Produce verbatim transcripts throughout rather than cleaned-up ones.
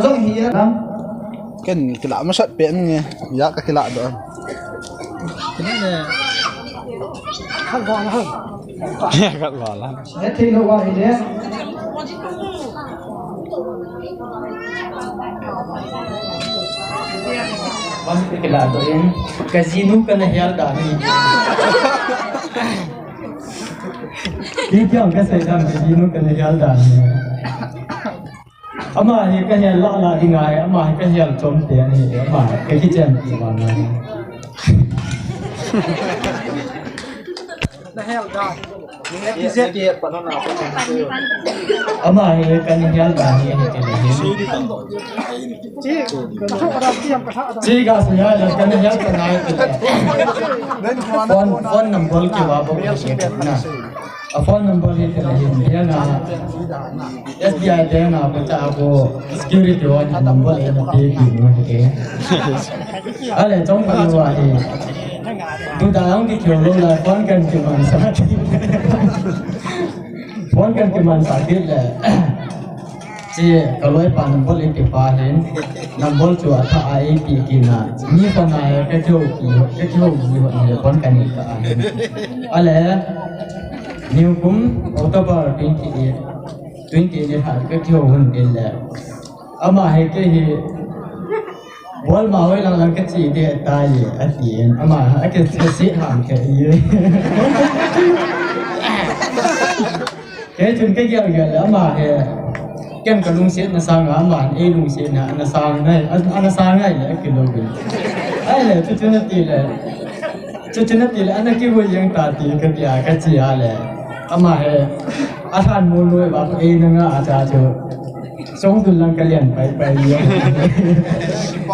Jong hi a lam. Ken kila masat pe nge. Ya ka kila do. Khat val a. Khat val a. He thei lo wa hi le. Bas ke kila do in. Ka jinu kana hial da ni. Ki kyang ka sei dam ka jinu kana hial da ni. Ama hi ka hial la la ding ai, ama hi ka hial chom te ani, ama ka kichen ti ba na. Ama hi ka ni hial da ni ani te ni. Chi ga sa ya la ka ni hial ka nai te. Phone, phone number ki wa bo na. A phone number hi te ni. Dia na. S B I te na ko ta ko security one number e na pe ki no ke. Ale chong pa lo a e. Tu da ang ki kyo lo la phone kan ki man sa. Phone kan ki man sa ki le. Chi ka loi pa number e ki pa hin. Number chu a tha a e ki ki na. Ni pa na e ka kyo ki ho ka kyo ki ho ni phone kan ki ka a hin. Ale. Nikum October twenty eight. Twenty ni ha ka kyo hun din le. Ama he ke he. Bol ma hoi lang lang ka chi de ta ye a ti en. Ama ha ke se se ham ke ye. Ke chun ke gel gel le ama he. Ken ka lungset na sang ama e lungset na na sang nai. Ana sang nai le ke lo. Ai le chu chu na ti le. Chuche na ti le, ana kivui jeng ta ti ka ti a, ka chi a le. Ama he, a than mu lui ba, e na nga a cha chu. Song tu lang ka lian pai pai ye.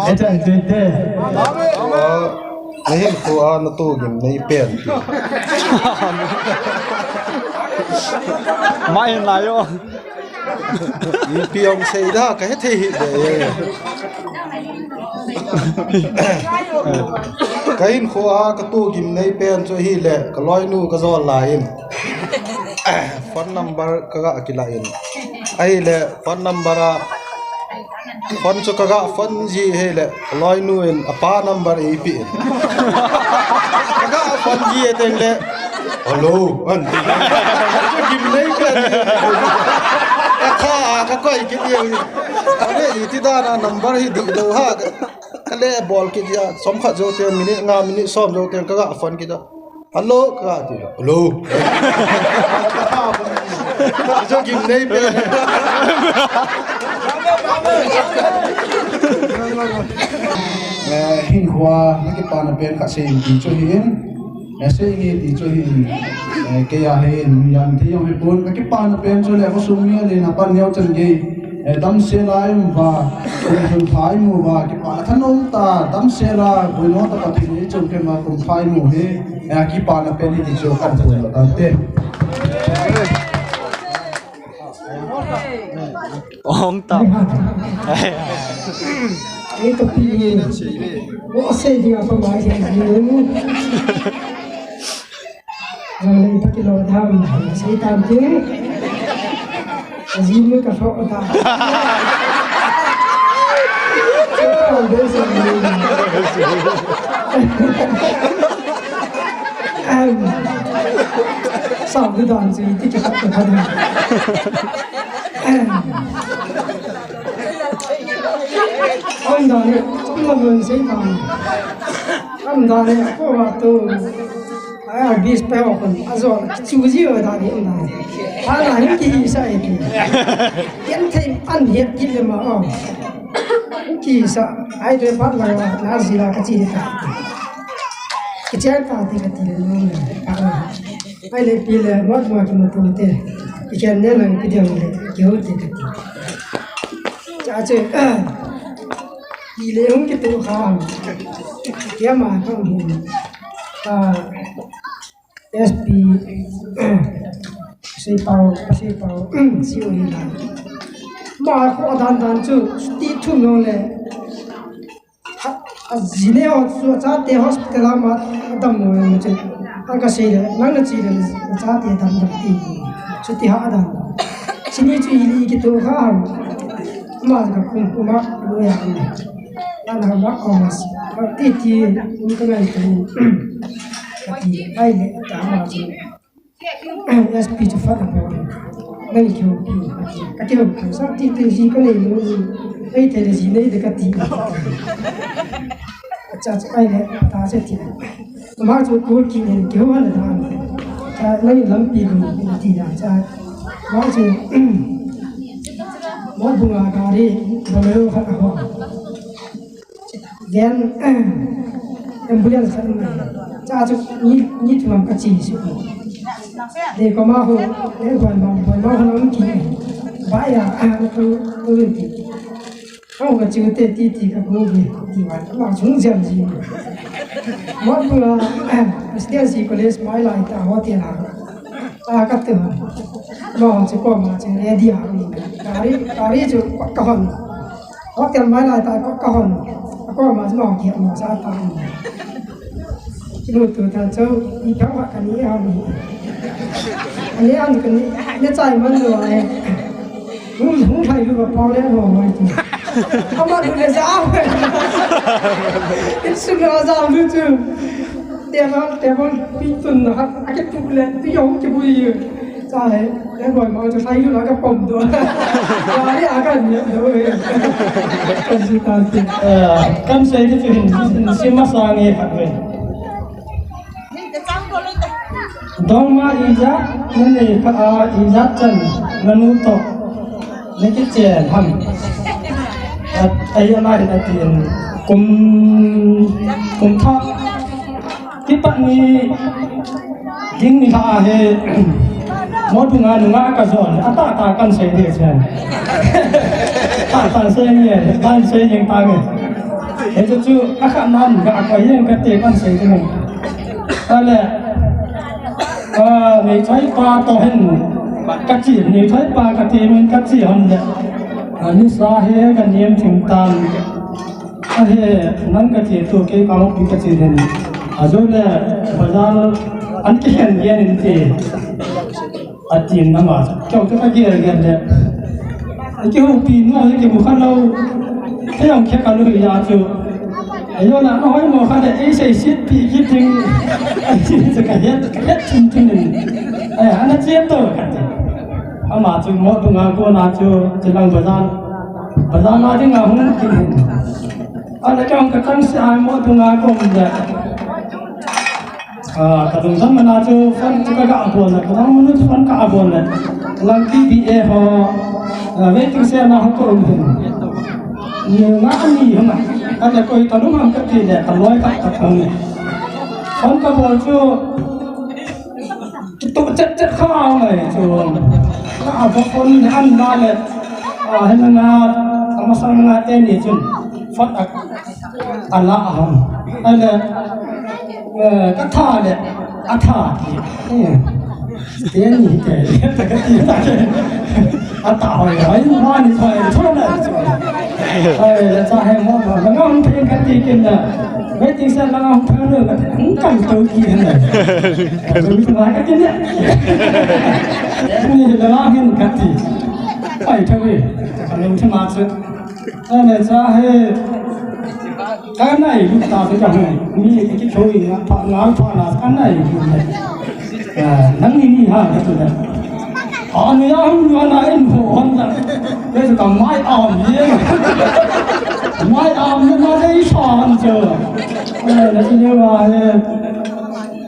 E chan chu te. Na hin ko a na to gim nei pen ti. Mai na yo. Ipi ong sei da, ka he thei hi de. Ka hin kho a, ka tu gim nei pen chu hi le, ka loinu ka jol lai in. Phone number ka ga kila in. Ahi le, phone number a, phone chu ka ga phone ji hi le, Loinu in a pa number eipe in. Ka ga phone ji e teng le. Hello. An ti. Chu gim nei ka ni. Ka kha ka koi kit e. Ka le iti dan a number hi di lo ha. Ka le bol kit ya. Som khat jo te minute nga minute som jo te ka ga phone kit ya. Hello, ka ti. Hello. Ka jo gim nei pe. Eh, hin hua, na kipana pen khat sei in ti chu hi in. Eh, sei nge ti chu hi in. Eh, kei a hi in, yan ti jong hi pon, na kipana pen chu le, ko sum mi a le na pan neo chan gei. Eh, damsel a i um uva, eh, hun pha i mu uva, kipana thanom ta, damsel a, buino ta Pathen in ei chom kei ma kum pha i mu hi, eh, kipana pen hi ti chu kan pun lo tante. Ong tam. Ei to pi. Mo sei ding a pa mai. Jong le ipi kilo dam, sei tan tin. Ajinu ka tho ta. Ka be sa ni. Em. Sa du dan si ti ka ta. Em. Om dan ni, om dan ni sei tan. Om dan ni, ko wa tu. Ai, a bis pe ho kon, a zo, chu ji ho da ni na. Pa na hin ki sa e ti. Ken thei an het ki le ma o. Ki sa, ai de pa la, na ji la ka chi ta. Ki chen ta ti ka ti le no. Ai le pi le, mo mo ki mo tu te. Ki chen ne lang ki de le, ki ho ti ka ti. Cha che. Ti le hung ki tu kha. Ki ma ka hung. Ta. S P, sei pau, sei pau, sei u hi la. Ma kho dan dan chu, ti thum nong le. A, ajinu chu, achate hospital a ma, adam mo chu. An ka sei le, nang na chi le, achate dam dam ti. Chu ti ha dan. Chini chu i li ki to ha. Ama ka kum kuma lo ya ni. Ana ma ko mas. Ti ti ni ka ngai tu. Ka ti ai le ta ma chu. S P chu fa ka bo. Ngai ki ho pi. Ka ti ho pi. Sa ti ti ji ka nei lo ni. Ai te le ji nei de ka ti. Acha cha ai le ta se ti. Ma chu ko ki ni ki ho na da. Cha ngai lampi ko ti ya cha. Ma chu. Mo bunga gari Bolero khat a ho. Then ambulance khat a ho. Cha chu ni ni thum ka chi su. De ko ma ho, de ko ma ho, ma ho lam ki. Ba ya a ko ko ki. Hau ka chu te ti ti ka ko ve ti wa, ma chung jam ji. Mo tu la, Presidency College mai lai ta hotel a. A ka tu. Ma chu ko ma chu ready a. Gari, gari chu ka hon. Hotel mai lai ta ka hon. Ko ma chu ma ki ma sa ta. Kimutu ta chu, i kha wa ka ni a ni. Ani an ka ni, ne chai man lo ai. Hung, hung thai lu ka pau le ho mai ti. Ama lu le za. Insu lo za lu chu. Te ba, te ba, pi tun na ha, a ke tu le, tu yong ke bu yi. Cha he, le boi ma cha sai lu la ka pom do. Ya le a ka ni do he. Kan si kan ti. Eh, kan sai ni chu hin, hin si ma sa nge khat ve. Dongma ijat, na nei kha a ijat chan, na nu toh, na kichen ham. At, ai ama hin a tin, kum, kum thah, kipat ni, Ding ni ha he, mo tu nga nunga ka jon, a ta ta kan sei de chen. Ta ta sei ni, kan sei ni ta nge. He chu chu, a kha nan ga ka yen ka te kan sei de. Ta le, a, nei chai pa to hen, ka chi, nei chai pa ka te min ka chi han le. A ni sa he ka niam thing tan. Ahe, nang ka che tu, kei ka lok pi ka che den. A jo le, bazar an ki hen gen in te. A tin na ma, keu te ka gen gen le. Ki hu pi no, ki mu kha lo. Ke yong ke ka lu ya chu. A jo na no hoi mo kha le, ei sei sit pi ki ting. A tin se ka het, ka het tin tin. Ai, ana che to ka te. Ama chu mo tu nga ko na chu, che lang bazar. Bazar na ding a hung ki. Ana kang ka tang si ai mo tu nga kom de. Ah, ka tung tang mana chu phone chu ka ga bol na, ka tang manu chu phone ka bol na. Lang T V A ho, ah, waiting shed na ho ko um hin. Ni nga ni hama. Ana koi ta lung ham ka ti le, ka loi ka ta kang ni. Phone ka bol chu, Kitu chet chet kha ngai chu. Ka a phone ni an na le. A, hen na, a masang na te ni chun. Phone a, a la a hon. A le, eh, ka tha le, a tha ti. Eh, te ni te, ta ka ti ta ke. A ta hoi, hoi, ma ni hoi, chona. Ai, la cha hai mo ma, la ngam phen ka ti kin na. Waiting shed la ngam phen lo ka ti, hung kam to ki na. Ka mi ma ka ti ne. Ni la ngam hin ka ti. Ai, thawi. Ka lo ma chu. Ai, la cha hai. Ka nai lu ta se ka hai. Mi ki thawi na, pha na, pha na, ka nai lu. Ah, nang ni ni ha, ka tu na. Ani a hung nua na in ho hon na. Kei chu ka mai am ye. Mai am na na dei sa han chu. Eh, na chu ne wa he.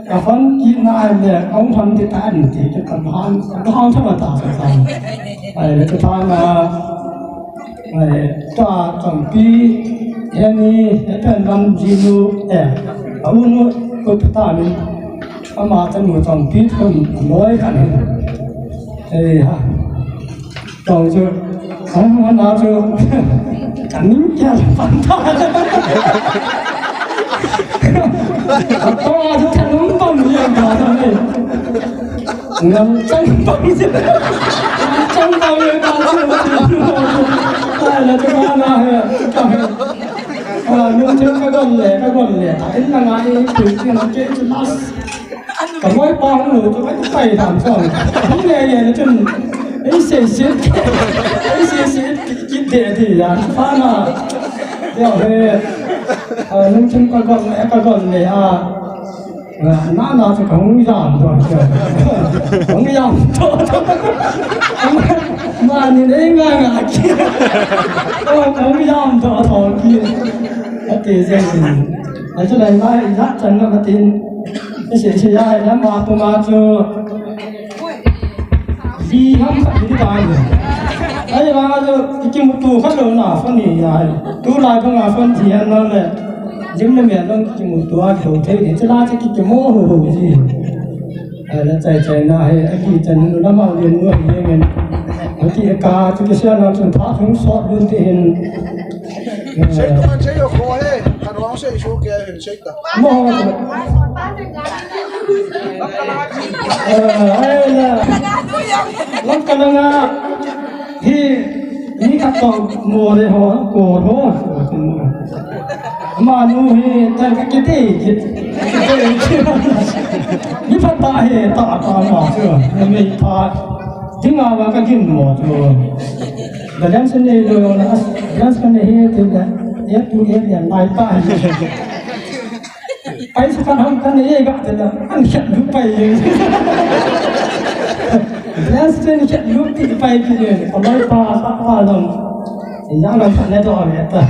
Ka phone ki na ai le, ka hung phone ti ta an ti ke ka han, ka han tha ma ta sa sa. Ai le chu ta na. Ai, ta Chongpi, he ni, he pen lam jinu, eh, a u nu, ko ta ni. Ama chanu Chongpi thon loi khat hi. Ei ha. Chong chu. Ang hon na chu. Kan ning kya pan ta. Ato a chu thanung pang ni ang ta ni. Ngam chang pang ni. Ngam chang pang ni ta chu. Ai la chu na he. Ka he. A, nu chu ka gon le, ka gon le. In na ngai, tu chu na ke chu mas. Ka loi pa hung lo chu ka kai tham chon. Hung le ye le chun. Ei sei sei. Ei sei sei. Kit de ti ya. Pana. Yo he. Ah, nung chun ka gon, ka gon le a. Na, na chu ka hung jam to. Hung jam to. Mani nei nga nga ki. Ka hung jam to to ki. Ati jeng. Achu lai mai ja chan na ka tin. Sei sei ya na ma pu ma chu. Ji ham khat ni ta ni. Ai, la jo, kikimuto khat lou na phone ni ya. Tulai banga phone ji an na le. Jim le me long kikimuto a kho thei ni. Chila chi kikimo ho ho ji. Ai, la chai chai na he, a kichan nu la mau le nu he ngen. A ki ka chu kisia na chun pha thung sot dun ti hin. Sei to man sei yo ko he. Kan wang sei su ke he sei ta. Mo. Eh, ai la. Lam ka la nga. Hi, ni ka to mo le ho, ko ho. Manu hi, ta ka kiti, kiti. Ni pha ta he, ta ta ma chu. Ni pha. Dinga wa ka gin mo chu. Balance nei lo na, balance ka nei he ti la. Ye tu ye ya lai ta. Pai sa kan ham kan ye ga te la. An khat lu pai ye. Balance ten khat lu ti pai ki ye. Ko lai pa pa pa lo. Ya lo khat le do me ta.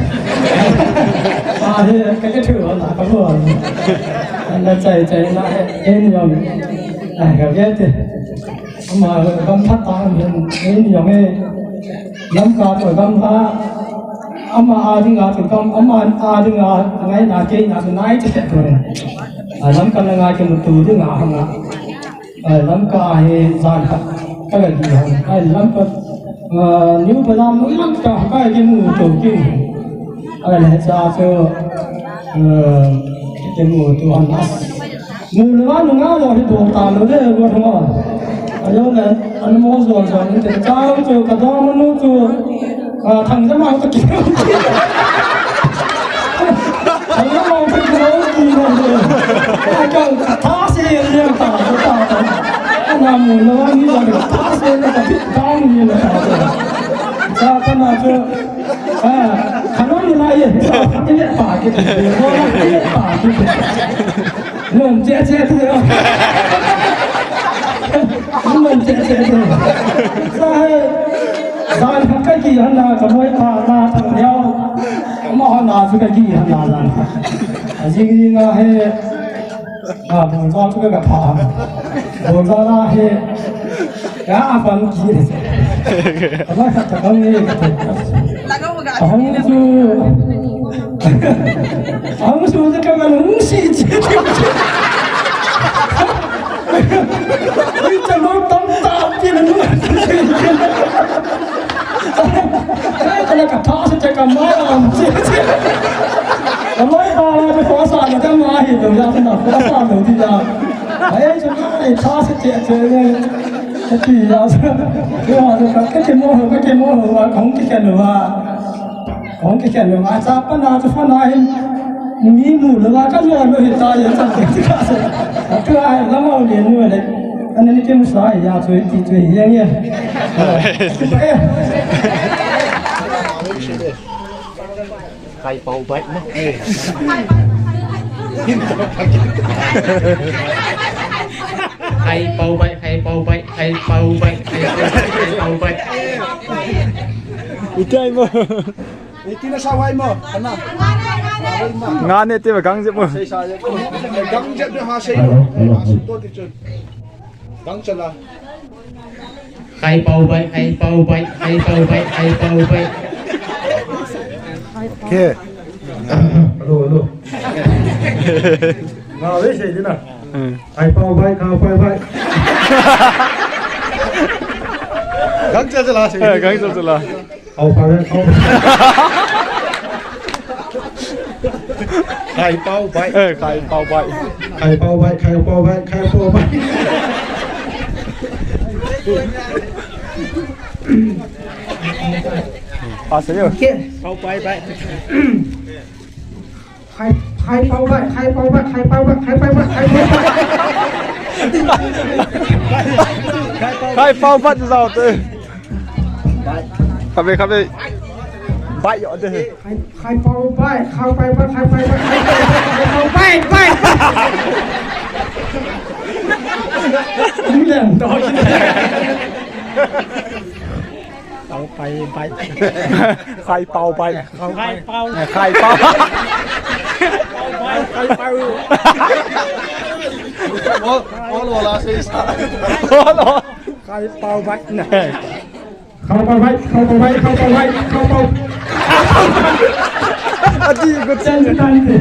Pa he ka ke thu na ka lo. An la chai chai na he. En yom. Ai ka ge te. Ama gam phat ta hin, hin yong e. Lamka chu gam pha. Ama a dinga chu gam, ama a dinga ngaina keina chu nai che tu re. A Lamka na ngai kimuto dinga hanga. A Lamka hi jan khat ka ga gi hang. A Lamka, a, New Balam Lamka ka kimuto ki. A le cha chu, a, kimuto hang. Mu le va nu nga lo hi dong ta lo le, go thong a. A lo le, an mo zo zo ni te chang chu ka dong nu chu, a, thang jama ta ki. Thang jama ta ki lo ki lo le. Ka, ka tha se le ta, ta, ta. Na mu le va ni lo ka tha se le ka bit down ni le ta. Cha ka na chu, a, ka no ni la ye, ta, ni le pa ki, ni le pa ki. Lom che che te. Lom che che te. Sa he. Sa he ka ki han na ka moi pa na ta yau. Ma han na su ka ki han na na. A jing ni nga he. A bon sa su ka pa. Bon sa na he. Ya a fan ki. Ka ma ka ta ni. Ahung su. Ahung su te ka ma hung si. Ni ta lo tam ta ti na nu. Ka la ka tha se te ka ma am si. Ka ma ta la ka sa na ta ma hi lo ya na ko sa lo ti ya. Ai sa na ai tha se te te ne. Ka ti ya. Ka ke mo ka ke mo wa kong ki ka lo wa. Kong ki khen lou, a cha pa na chu phone a hin mi mu lou a ka lo lou hi ta ye cha ke ti ka se. A tu a la mau le nu le. An ni ke mu sa ya chu ti chu ye ye. Khai pau bai na. Khai pau bai, khai pau bai, khai pau bai, khai pau bai, khai pau bai. Itai mo. Iti na sa wai mo, ana. Nga ne te ba gang jep mo. Sei sa jep. Gang jep de ha sei lo. Ha sei to ti chun. Gang chala. Khai pau bai, khai pau bai, khai pau bai, khai pau bai. Ke. Hello, hello. Nga ve sei dina. Hmm. Khai pau bai, khai pau bai. Gang chala sei. Eh, gang chala. Khai pau bai, khai pau bai. Khai pau bai. Eh, khai pau bai. Khai pau bai, khai pau bai, khai pau bai. Ah, serius? Khai pau bai. Khai, khai pau bai, khai pau bai, khai pau bai, khai pau bai, khai pau bai. Khai pau bai zau te. Khatvei, khatvei. Bai yo de. Khai, khai pau bai, khai pai bai, khai pai bai, khai pai bai, khai pau bai, bai, bai. Ni lem to. Pau pai bai. Khai pau bai. Khai pau. Khai pau. Khai pau. Olo la se sa. Olo. Khai pau bai. Khau pau bai, khau pau bai, khau pau bai, khau pau. Ati ko chen chen tan te.